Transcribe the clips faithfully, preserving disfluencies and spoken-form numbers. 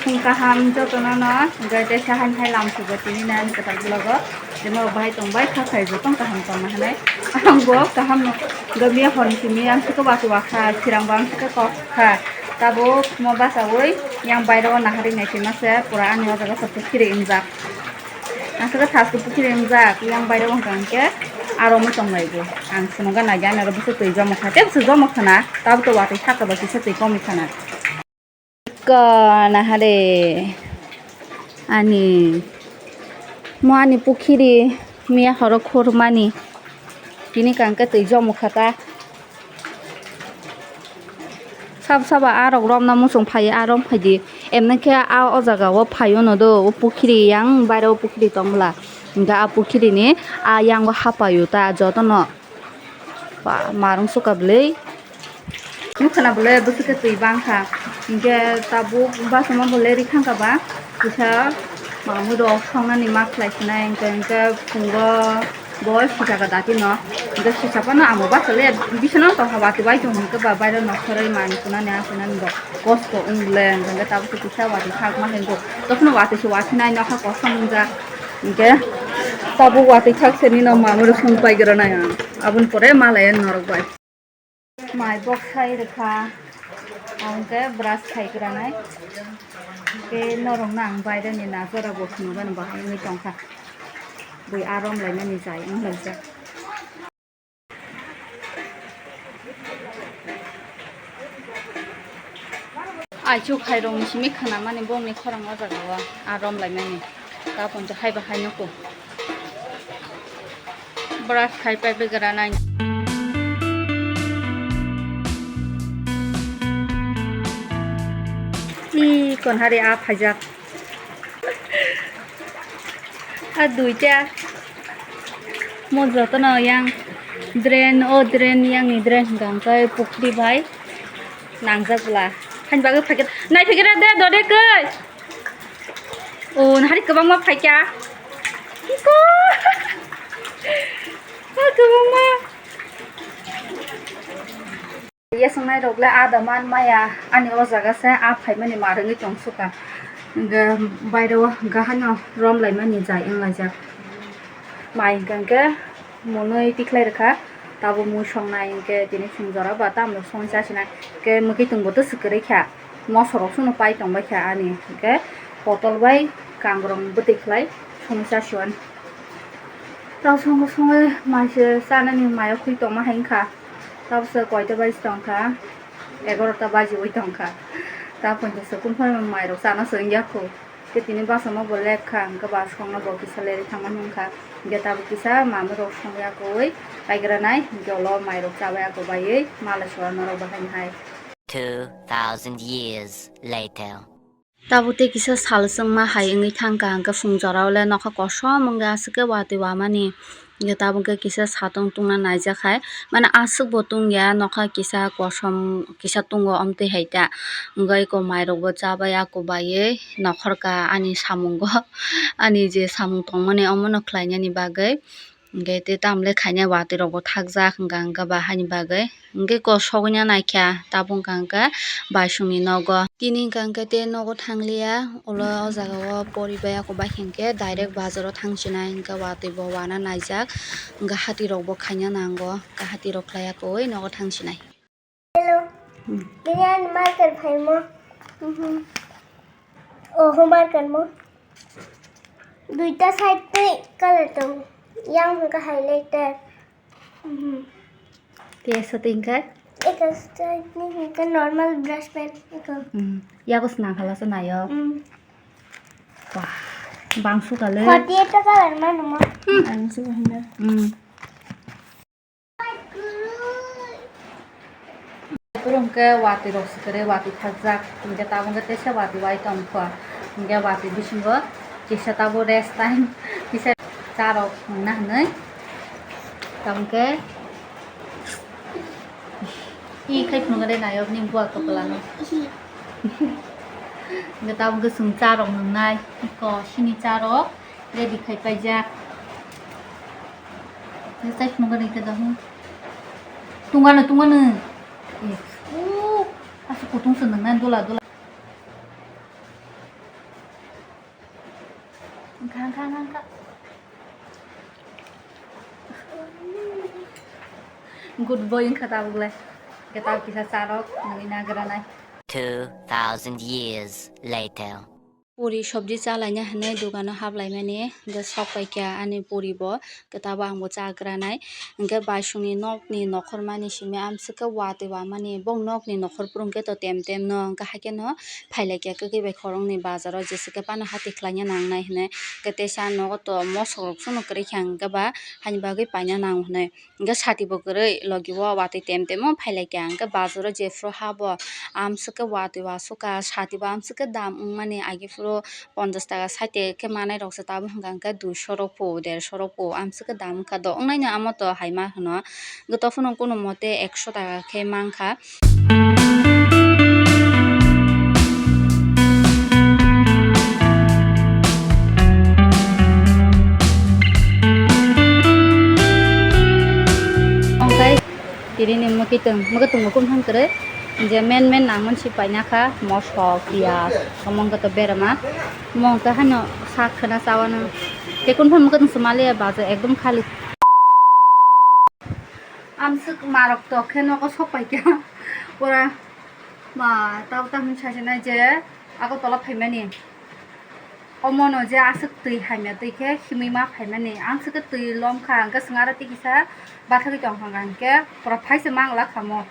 Kaham jotono no, hwnkhe teisa haini hai lam sugo tini nang kwtal vlog o. Temo bahai tong bai kha khai joto kaham tong nai. Ang bo kaham no, hwnkhe miya hor ni simi ang sika bati wakha, sirang bang sika kok kha. Tabuk mo bachaui yang bairo o nahari nai khe mase pura ani o jaga sa pukhiri wngjak. Ang saka thasko pukhiri wngjak, yang bairo wngkha hwnkhe aro wngwi tonglaibo. Ang swnamkha naikhe ani oro bwswk twi jomok kha, tei bwswk jomok khana, tabuk to watwi sakha bai kisa twi komwi khana. Ko nahare ani mo ani pukhiri miya horo khurmani tini kangkhe twi jomok kha ta. Sabo sabo a rok romna muchung phai a rom phai di. Emni khe a o jaga o phai o no do, o pukhiri yang baire o pukhiri tong bwla. Hingkhe a pukhiri ni a yang o hapai o ta joto no. Ba, marung suka bwlwi. Nukha na bwlwi bwswk khe twi bang kha. Hingkhe tabuk basama bwlwi ri thang kha ba. Kisa mamui rok songnani ma khlai sinai hingkhe, hingkhe phungo bo sisa ka dati no. Hingkhe sisa phano amo bachale bisano tong kha watwi bai tong hingkhe ba bairo nokhorwi manwi sunani a sunani bo kosto wng le hingkhe tabuk kisa watwi thak ma hingo. Tokno watwi se watwi nai nokha kosom wngjak. Hingkhe tabuk watwi thak seni no mamui rok song pai gra nai ang. Aboni pore malaya norok bai. Mai bok sai rwkha, ang khe brush khai granai. Khe norok no ang baireni na jora bo phunukgani bahai wngwi tongkha. Bui a rom lainani jai wng laijak. Aichuk hai rokni simi khanamani bongni khorang o jaga o a rom laimani. Ta ponto hai bahai nuko. Brush khai pai bai gra nai. I kon hari a phaijak. A duita. Mo jotono yang drain, o drain, yang ni drain hingka hingke pukhri bai nangjak bwla. Hani bagwi phaikhe, nai phaikhe de, dode koi. O, nahari kwbangma phaikha. Iko. Ha, kwbangma. Yasongnai rok le ada man maya, ani o jaga se a phaimani ma rwngwi tong suka. Hingke bairo gahano rom laimani jai wng laijak. Mai hingka hingke. Mwnwi tikhlai rwkha, tabuk mui songnai hwnkhe tini phung jora ba tamrok songwi chasinai. Hwnkhe mwkhwtwng bo twswk kwrwi kha, moso rok sono pai tongbai kha ani, hwnkhe potol bai kangrong bwtwi khlai songwi chasiwani. Tamo songwi songwi mai se chanani mayo khwi tongma hai wngkha, tabukhe koita baji tongkha, egarota bajiwi tongkha, ta pon khe se kung phaima mairok chana se wngya kho. Khe tini basamo bo lekha, hwnkhe ba songno bo kisa lerwi thangmani wngkha. Hwnkhe tabuk kisa mamwi rok songwi akoi paigranai, hwnkhe ulo mairok chabai akobaiwi malai sora norok bahaini hai. Two thousand years later. Tabuk tei kisa sal chwngma hai wngwi thangkha, hwnkhe phung jorao le nokha kosom wngkha, aswk khe watwi wamani. Hwnkhe tabuk khe kisa satung tungna naijak hai. Mane aswk bo tungya, nokha kisa kosom kisa tungo, omtwi hai ta. Hwnkhe eko mairok bo chabai akobaiwi nokhorka ani samungo. Ani je samung tongmani omono khlainani bagwi. Hwnkhe tei tamle khainai watwi rok bo thakjak hwnkha hwnkhe ba haini bagwi. Hwnkhe kosogwi naikha tabuk hwnkha hwnkhe baisongni nogo. Tini hwnkha hwnkhe tei nogo thangliya, ulo o jaga o poribai ako bai hwnkhe direct bazar o thangsinai hwnkhe watwi bo wana naijak, hwnkhe hati rok bo khaina nango, hati rok khlai akoi nogo thangsinai. Hello. Hmm. Bini ani marker phaimo. Mhm. Oh, homework kanmo. Duita side twi color tong. Yang hwnkha highlighter. Mhm. Tei asa twi hwnkha? Eka side ni hwnkha normal brush pen. Eka. Hmm. Yago swnam khala se nayo. Hmm. Wah, bang suka le. Forty eight color mano mo. Hmm. Ang suka hina. Hmm. Oro hwnkhe watwi rok swkare watwi thakjak, hwnkhe tabuk hwnkhe teisa watwi wai tongkha, hwnkhe watwi bisingo kisa tabuk rest time, kisa cha rok nungna hinwi tabuk hwnkhe i khai phunukgwi naiyok ni buwa kwpla no. Hwnkhe tabuk hwnkhe chwng cha rok nungnai, iko sini cha rok. Ready khai paijak. Ni chai phunukgwi ringkhe da, hmm. Tungano, tungano. Eh, uh, aswk kutung se nwngnai, dola, dola. Good boy wngkha tabuk le. Hwnkhe tabuk kisa charok nungwi nagranai. Two thousand years later. Puri sobji chalaina hinwi dogano haplaimani, hwnkhe sok paikha ani puri bo, hwnkhe tabuk ang bo chagranai. Hwnkhe baisongni nokni nokhormani simi amswk khe watwi wamani, bong nokni nokhor phuru hwnkhe to tem tem no, hwnkhe haikhe no phailaikha kwkwi bai khoroknwi bazaro, jesa khe phano hati khlaina nangnai hinwi, hwnkhe teisa nogo to mosok rok phano kwrwi kha, hwnkhe ba haini bagwi paina nango hinwi. Hwnkhe sati bo kwrwi, logi o watwi tem tem o phailaikha. Hwnkhe bazaro jephru ha bo amswk khe watwi wasukha, sati bo amswk khe dam wngmani, agi phuru ponchash taka sait taka khe manai rok se, tabuk hwnkha hwnkhe duisho rok po, dersho rok po amswk khe dam wngkha do, wngnaino amo to hai ma hwno. Hwnkhe tophano kunu mote ekso taka khe mankha. Tini ni mwkhwtwng, mwkhwtwng bo kung thang kwrwi. Je men men nangmani se paina kha, mosok, piyaj, omo wngkha to berama. Omo wngkha haino sak khwna chawano. Tei kunu phano mwkhwtwng se maliya, baja ekdom khali. Amswk marok tok khe nogo sok paikha. Pura ma tabo tamo sajana je Agartala phaimani. Omono je aswk twi hamya twi khe himwi ma phaimani. Amswk khe twi lomkha, hwnkhe swng aro tei kisa bathagwi tongkha, hwnkhe pura phaisa mangla khamo.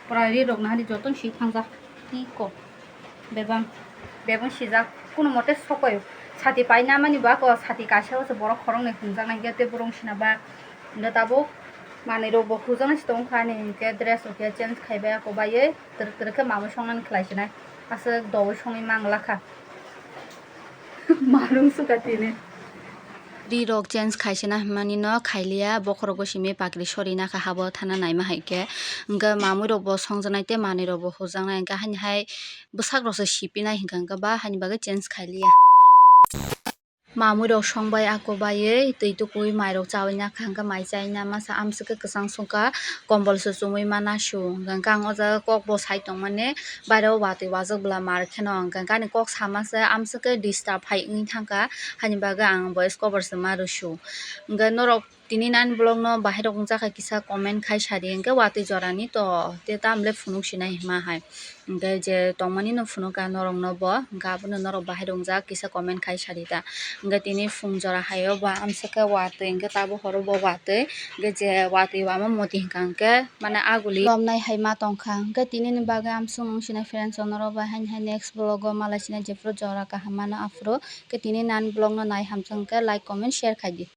Pura ri rok nahari jotono si thangjak. Tiko. Bebang, bebang sijak. Kuno mote sokoi. Sati paina mani ba ko sati kaisa o se borok khoroknwi hwnjaknai, hwnkhe tei borok wng sina ba. Hwnkhe tabuk manwi rok bo hujaknai se tongkha ani, hwnkhe dress rok khe change khaibai ako baiwi twrwk twrwk khe mamwi songnani khlai sinai. Aswk doui songwi mangla kha. Marung suka tini. Ri rok change khaisina hwnmani no khailiya, bokhorok bo simi pakri sori nakha habo thana naima hai khe. Hwnkhe mamwi rok bo songjaknai tei manwi rok bo hujaknai, hwnkhe haini hai bwsak rok se sipinai hwnkha, hwnkhe ba haini bagwi change khailiya. Mamwi rok songbai ako baiwi twi tukui mai rok chawi nakha, hwnkhe mai chaina masa amswk khe kwchang songkha, kombol se chumui ma nasu, hwnkhe ang o jaga kok bo sai tongmani. Baire o watwi wajak bwla mar kheno, hwnkhe ani kok sama se amswk khe disturb hai wngwi thangkha, haini bagwi ang voice cover se ma rwsu. Hwnkhe norok tini nani vlog no bahai rok wngjakha kisa comment khai sadi, hwnkhe watwi jorani to tei tamle phunuk sinai hima hai, hwnkhe je tongmani no phunukha norok no bo, hwnkhe abono norok bahai rok wngjak kisa comment khai sadi ta. Hwnkhe tini phung jora hai o ba amswk khe watwi, hwnkhe tabuk horo bo watwi, hwnkhe je watwi wama moti hwnkha hwnkhe mane aguli lomnai hai ma tongkha. Hwnkhe tini ni bagwi amswk nung sinai friends, norok bai haini hai next vlog o malai sinai, jephuru jora kaham mano aphuru. Hwnkhe tini nani vlog no nai hamswk hwnkhe like, comment, share khai di.